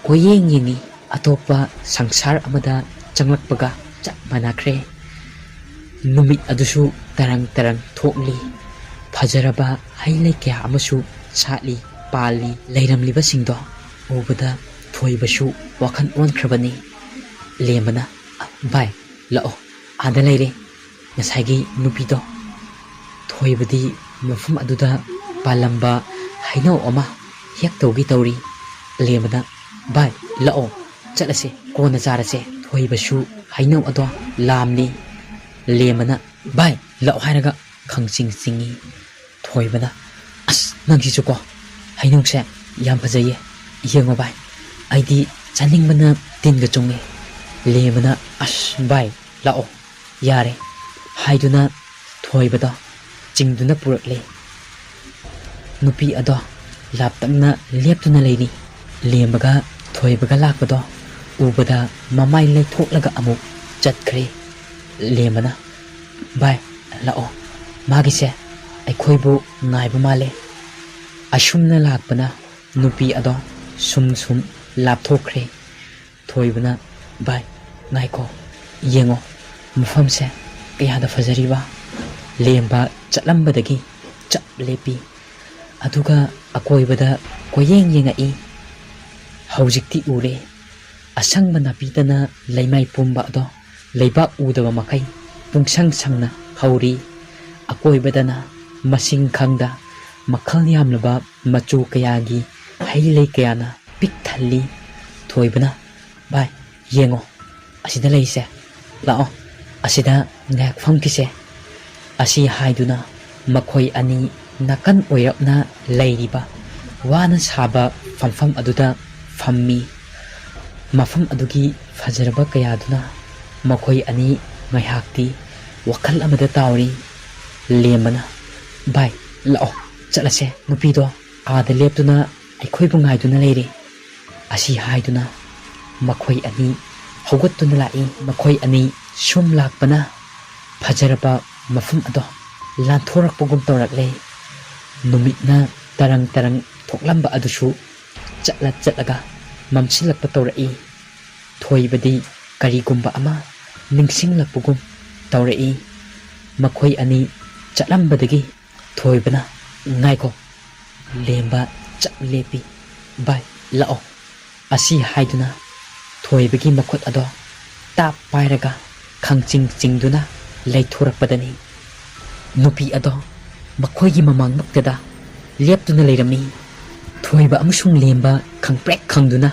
ꯀꯣꯏꯌꯦꯡ ꯌꯦꯡꯉꯤ꯫ ꯑꯇꯣꯞꯄ ꯁꯪꯁꯥꯔ ꯑꯃꯗ ꯆꯪꯂꯛꯄꯒ ꯆꯞ ꯃꯥꯟꯅꯈ꯭ꯔꯦ꯫ ꯅꯨꯃꯤꯠ ꯑꯗꯨꯁꯨ ꯇꯔꯪ ꯇꯔꯪ ꯊꯣꯛꯂꯤ꯫ ꯐꯖꯔꯕ ꯍꯩ ꯂꯩ ꯀꯌꯥ ꯑꯃꯁꯨ ꯁꯥꯠꯂꯤ, ꯄꯥꯜꯂꯤ꯫ ꯂꯩꯔꯝꯂꯤꯕꯁꯤꯡꯗꯣ ꯎꯕꯗ ꯊꯣꯏꯕꯁꯨ ꯋꯥꯈꯜ ꯑꯣꯟꯈ꯭ꯔꯕꯅꯤ꯫ ꯂꯦꯝꯕꯅ, "ꯚꯥꯏ, ꯂꯥꯛꯑꯣ, ꯑꯥꯗ ꯂꯩꯔꯦ ꯉꯁꯥꯏꯒꯤ ꯅꯨꯄꯤꯗꯣ꯫" ꯊꯣꯏꯕꯗꯤ ꯃꯐꯝ ꯑꯗꯨꯗ ꯄꯥꯜꯂꯝꯕ ꯍꯩꯅꯧ ꯑꯃ ꯍꯦꯛ ꯇꯧꯒꯦ ꯇꯧꯔꯤ꯫ ꯂꯦꯝꯕꯅ, "ꯚꯥꯏ, ꯂꯥꯛꯑꯣ, ꯆꯠꯂꯁꯦ, ꯀꯣꯟꯅ ꯆꯥꯔꯁꯦ꯫" ꯊꯣꯏꯕꯁꯨ ꯍꯩꯅꯧ ꯑꯗꯣ ꯂꯥꯝꯂꯤ꯫ ꯂꯦꯝꯕꯅ, "ꯚꯥꯏ, ꯂꯥꯛꯑꯣ ꯍꯥꯏꯔꯒ ꯈꯪꯆꯤꯡ ꯆꯤꯡꯏ꯫ ꯊꯣꯏꯕꯅ, "ꯑꯁ, ꯅꯪꯁꯤꯁꯨꯀꯣ, ꯍꯩꯅꯧꯁꯦ ꯌꯥꯝ ꯐꯖꯩꯌꯦ, ꯌꯦꯡꯉꯣ ꯚꯥꯏ, ꯑꯩꯗꯤ ꯆꯥꯅꯤꯡꯕꯅ ꯇꯤꯟꯒ ꯆꯨꯡꯉꯦ꯫" ꯂꯦꯝꯕꯅ, "ꯑꯁ ꯚꯥꯏ, ꯂꯥꯛꯑꯣ, ꯌꯥꯔꯦ" ꯍꯥꯏꯗꯨꯅ ꯊꯣꯏꯕꯗꯣ ꯆꯤꯡꯗꯨꯅ ꯄꯨꯔꯛꯂꯦ꯫ ꯅꯨꯄꯤ ꯑꯗꯣ ꯂꯥꯞꯇꯛꯅ ꯂꯦꯞꯇꯨꯅ ꯂꯩꯔꯤ꯫ ꯂꯦꯝꯕꯒ ꯊꯣꯏꯕꯒ ꯂꯥꯛꯄꯗꯣ ꯎꯕꯗ ꯃꯃꯥꯏ ꯂꯩꯊꯣꯛꯂꯒ ꯑꯃꯨꯛ ꯆꯠꯈ꯭ꯔꯦ꯫ ꯂꯦꯝꯕꯅ, "ꯚꯥꯏ, ꯂꯥꯛꯑꯣ, ꯃꯥꯒꯤꯁꯦ ꯑꯩꯈꯣꯏꯕꯨ ꯉꯥꯏꯕ ꯃꯥꯜꯂꯦ꯫" ꯑꯁꯨꯝꯅ ꯂꯥꯛꯄꯅ ꯅꯨꯄꯤ ꯑꯗꯣ ꯁꯨꯝ ꯁꯨꯝ ꯂꯥꯞꯊꯣꯛꯈ꯭ꯔꯦ꯫ ꯊꯣꯏꯕꯅ, "ꯚꯥꯏ, ꯉꯥꯏꯈꯣ, ꯌꯦꯡꯉꯣ, ꯃꯐꯝꯁꯦ ꯀꯌꯥꯗ ꯐꯖꯔꯤꯕ!" ꯂꯦꯝꯕ ꯆꯠꯂꯝꯕꯗꯒꯤ ꯆꯞ ꯂꯦꯞꯄꯤ꯫ ꯑꯗꯨꯒ ꯑꯀꯣꯏꯕꯗ ꯀꯣꯏꯌꯦꯡ ꯌꯦꯡꯉꯛꯏ꯫ ꯍꯧꯖꯤꯛꯇꯤ ꯎꯔꯦ꯫ ꯑꯁꯪꯕ ꯅꯥꯄꯤꯗꯅ ꯂꯩꯃꯥꯏ ꯄꯨꯝꯕ ꯑꯗꯣ ꯂꯩꯕꯥꯛ ꯎꯗꯕ ꯃꯈꯩ ꯄꯨꯡꯁꯪ ꯁꯪꯅ ꯍꯧꯔꯤ꯫ ꯑꯀꯣꯏꯕꯗꯅ ꯃꯁꯤꯡ ꯈꯪꯗ ꯃꯈꯜ ꯌꯥꯝꯂꯕ ꯃꯆꯨ ꯀꯌꯥꯒꯤ ꯍꯩ ꯂꯩ ꯀꯌꯥꯅ ꯄꯤꯛ ꯊꯜꯂꯤ꯫ ꯊꯣꯏꯕꯅ, "ꯚꯥꯏ, ꯌꯦꯡꯉꯣ, ꯑꯁꯤꯗ ꯂꯩꯁꯦ, ꯂꯥꯛꯑꯣ, ꯑꯁꯤꯗ ꯉꯥꯏꯍꯥꯛ ꯐꯝꯈꯤꯁꯦ" ꯑꯁꯤ ꯍꯥꯏꯗꯨꯅ ꯃꯈꯣꯏ ꯑꯅꯤ ꯅꯥꯀꯟ ꯑꯣꯏꯔꯞꯅ ꯂꯩꯔꯤꯕ ꯋꯥꯅ ꯁꯥꯕ ꯐꯝꯐꯝ ꯑꯗꯨꯗ ꯐꯝꯃꯤ꯫ ꯃꯐꯝ ꯑꯗꯨꯒꯤ ꯐꯖꯔꯕ ꯀꯌꯥꯗꯨꯅ ꯃꯈꯣꯏ ꯑꯅꯤ ꯉꯥꯏꯍꯥꯛꯇꯤ ꯋꯥꯈꯜ ꯑꯃꯗ ꯇꯥꯎꯔꯤ꯫ ꯂꯦꯝꯕꯅ, "ꯚꯥꯏ, ꯂꯥꯛꯑꯣ, ꯆꯠꯂꯁꯦ, ꯅꯨꯄꯤꯗꯣ ꯑꯥꯗ ꯂꯦꯞꯇꯨꯅ ꯑꯩꯈꯣꯏꯕꯨ ꯉꯥꯏꯗꯨꯅ ꯂꯩꯔꯦ" ꯑꯁꯤ ꯍꯥꯏꯗꯨꯅ ꯃꯈꯣꯏ ꯑꯅꯤ ꯍꯧꯒꯠꯇꯨꯅ ꯂꯥꯛꯏ꯫ ꯃꯈꯣꯏ ꯑꯅꯤ ꯁꯨꯝ ꯂꯥꯛꯄꯅ ꯐꯖꯔꯕ ꯃꯐꯝ ꯑꯗꯣ ꯂꯥꯟꯊꯣꯔꯛꯄꯒꯨꯝ ꯇꯧꯔꯛꯂꯦ꯫ ꯅꯨꯃꯤꯠꯅ ꯇꯔꯪ ꯇꯔꯪ ꯊꯣꯛꯂꯝꯕ ꯑꯗꯨꯁꯨ ꯆꯠꯂ ꯆꯠꯂꯒ ꯃꯝꯁꯤꯜꯂꯛꯄ ꯇꯧꯔꯛꯏ꯫ ꯊꯣꯏꯕꯗꯤ ꯀꯔꯤꯒꯨꯝꯕ ꯑꯃ ꯅꯤꯡꯁꯤꯡꯂꯛꯄꯒꯨꯝ ꯇꯧꯔꯛꯏ꯫ ꯃꯈꯣꯏ ꯑꯅꯤ ꯆꯠꯂꯝꯕꯗꯒꯤ ꯊꯣꯏꯕꯅ, "ꯉꯥꯏꯈꯣ꯫" ꯂꯦꯝꯕ ꯆꯞ ꯂꯦꯞꯄꯤ꯫ "ꯚꯥꯏ, ꯂꯥꯛꯑꯣ" ꯑꯁꯤ ꯍꯥꯏꯗꯨꯅ ꯊꯣꯏꯕꯒꯤ ꯃꯈꯨꯠ ꯑꯗꯣ ꯇꯥꯞ ꯄꯥꯏꯔꯒ ꯈꯪꯆꯤꯡ ꯆꯤꯡꯗꯨꯅ ꯂꯩꯊꯣꯔꯛꯄꯗꯅꯤ ꯅꯨꯄꯤ ꯑꯗꯣ ꯃꯈꯣꯏꯒꯤ ꯃꯃꯥꯡꯃꯛꯇꯗ ꯂꯦꯞꯇꯨꯅ ꯂꯩꯔꯝꯃꯤ꯫ ꯊꯣꯏꯕ ꯑꯃꯁꯨꯡ ꯂꯦꯝꯕ ꯈꯪꯄ꯭ꯔꯦꯛ ꯈꯪꯗꯨꯅ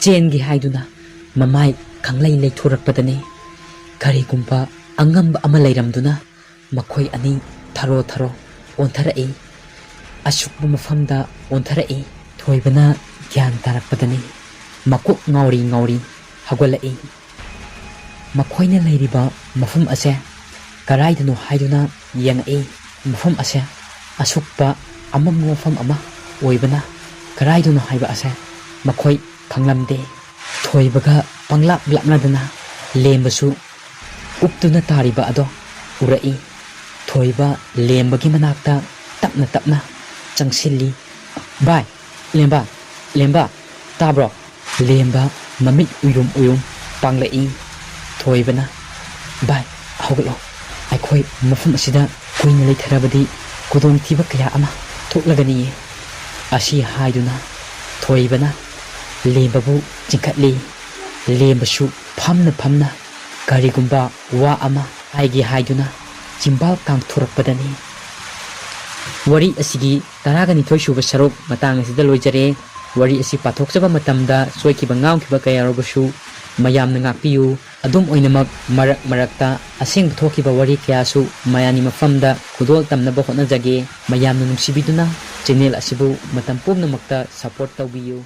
ꯆꯦꯟꯒꯦ ꯍꯥꯏꯗꯨꯅ ꯃꯃꯥꯏ ꯈꯪꯂꯩ ꯂꯩꯊꯣꯔꯛꯄꯗꯅꯤ ꯀꯔꯤꯒꯨꯝꯕ ꯑꯉꯝꯕ ꯑꯃ ꯂꯩꯔꯝꯗꯨꯅ ꯃꯈꯣꯏ ꯑꯅꯤ ꯊꯔꯣ ꯊꯔꯣ ꯑꯣꯟꯊꯔꯛꯏ꯫ ꯑꯁꯨꯛꯄ ꯃꯐꯝꯗ ꯑꯣꯟꯊꯔꯛꯏ꯫ ꯊꯣꯏꯕꯅ ꯒ꯭ꯌꯥꯟ ꯇꯥꯔꯛꯄꯗꯅꯤ ꯃꯀꯣꯛ ꯉꯥꯎꯔꯤ ꯉꯥꯎꯔꯤ ꯍꯧꯒꯠꯂꯛꯏ꯫ ꯃꯈꯣꯏꯅ ꯂꯩꯔꯤꯕ ꯃꯐꯝ ꯑꯁꯦ ꯀꯔꯥꯏꯗꯅꯣ ꯍꯥꯏꯗꯨꯅ ꯌꯦꯡꯉꯛꯏ꯫ ꯃꯐꯝ ꯑꯁꯦ ꯑꯁꯨꯛꯄ ꯑꯃꯝꯕ ꯃꯐꯝ ꯑꯃ ꯑꯣꯏꯕꯅ ꯀꯔꯥꯏꯗꯅꯣ ꯍꯥꯏꯕ ꯑꯁꯦ ꯃꯈꯣꯏ ꯈꯪꯂꯝꯗꯦ꯫ ꯊꯣꯏꯕꯒ ꯄꯪꯂꯥꯞ ꯂꯥꯞꯅꯗꯅ ꯂꯦꯝꯕꯁꯨ ꯎꯞꯇꯨꯅ ꯇꯥꯔꯤꯕ ꯑꯗꯣ ꯎꯔꯛꯏ꯫ ꯊꯣꯏꯕ ꯂꯦꯝꯕꯒꯤ ꯃꯅꯥꯛꯇ ꯇꯞꯅ ꯇꯞꯅ ꯆꯪꯁꯤꯜꯂꯤ꯫ "ꯚꯥꯏ, ꯂꯦꯝꯕ, ꯂꯦꯝꯕ, ꯇꯥꯕ꯭ꯔꯣ?" ꯂꯦꯝꯕ ꯃꯃꯤꯠ ꯎꯏꯔꯨꯝ ꯎꯏꯔꯨꯝ ꯄꯥꯡꯂꯛꯏ꯫ ꯊꯣꯏꯕꯅ, "ꯚꯥꯏ, ꯍꯧꯒꯠꯂꯣ꯫ ꯑꯩꯈꯣꯏ ꯃꯐꯝ ꯑꯁꯤꯗ ꯀꯨꯏꯅ ꯂꯩꯊꯔꯕꯗꯤ ꯈꯨꯗꯣꯡꯊꯤꯕ ꯀꯌꯥ ꯑꯃ ꯊꯣꯛꯂꯒꯅꯤꯌꯦ"꯫ ꯑꯁꯤ ꯍꯥꯏꯗꯨꯅ ꯊꯣꯏꯕꯅ ꯂꯦꯝꯕꯕꯨ ꯆꯤꯡꯈꯠꯂꯤ꯫ ꯂꯦꯝꯕꯁꯨ ꯐꯝꯅ ꯐꯝꯅ ꯀꯔꯤꯒꯨꯝꯕ ꯋꯥ ꯑꯃ ꯍꯥꯏꯒꯦ ꯍꯥꯏꯗꯨꯅ ꯆꯤꯝꯕꯥꯜ ꯀꯥꯡꯊꯣꯔꯛꯄꯗꯅꯤ꯫ ꯋꯥꯔꯤ ꯑꯁꯤꯒꯤ ꯇꯔꯥꯒ ꯅꯤꯊꯣꯏ ꯁꯨꯕ ꯁꯔꯨꯛ ꯃꯇꯥꯡ ꯑꯁꯤꯗ ꯂꯣꯏꯖꯔꯦ꯫ ꯋꯥꯔꯤ ꯑꯁꯤ ꯄꯥꯊꯣꯛꯆꯕ ꯃꯇꯝꯗ ꯁꯣꯏꯈꯤꯕ ꯉꯥꯡꯈꯤꯕ ꯀꯌꯥ ꯌꯥꯎꯔꯕꯁꯨ ꯃꯌꯥꯝꯅ ꯉꯥꯛꯄꯤꯌꯨ꯫ ꯑꯗꯨꯝ ꯑꯣꯏꯅꯃꯛ, ꯃꯔꯛ ꯃꯔꯛꯇ ꯑꯁꯦꯡꯕ ꯊꯣꯛꯈꯤꯕ ꯋꯥꯔꯤ ꯀꯌꯥꯁꯨ ꯃꯌꯥꯝꯒꯤ ꯃꯐꯝꯗ ꯈꯨꯗꯣꯜ ꯇꯝꯅꯕ ꯍꯣꯠꯅꯖꯒꯦ꯫ ꯃꯌꯥꯝꯅ ꯅꯨꯡꯁꯤꯕꯤꯗꯨꯅ channel ꯑꯁꯤꯕꯨ ꯃꯇꯝ ꯄꯨꯝꯅꯃꯛꯇ support ꯇꯧꯕꯤꯌꯨ꯫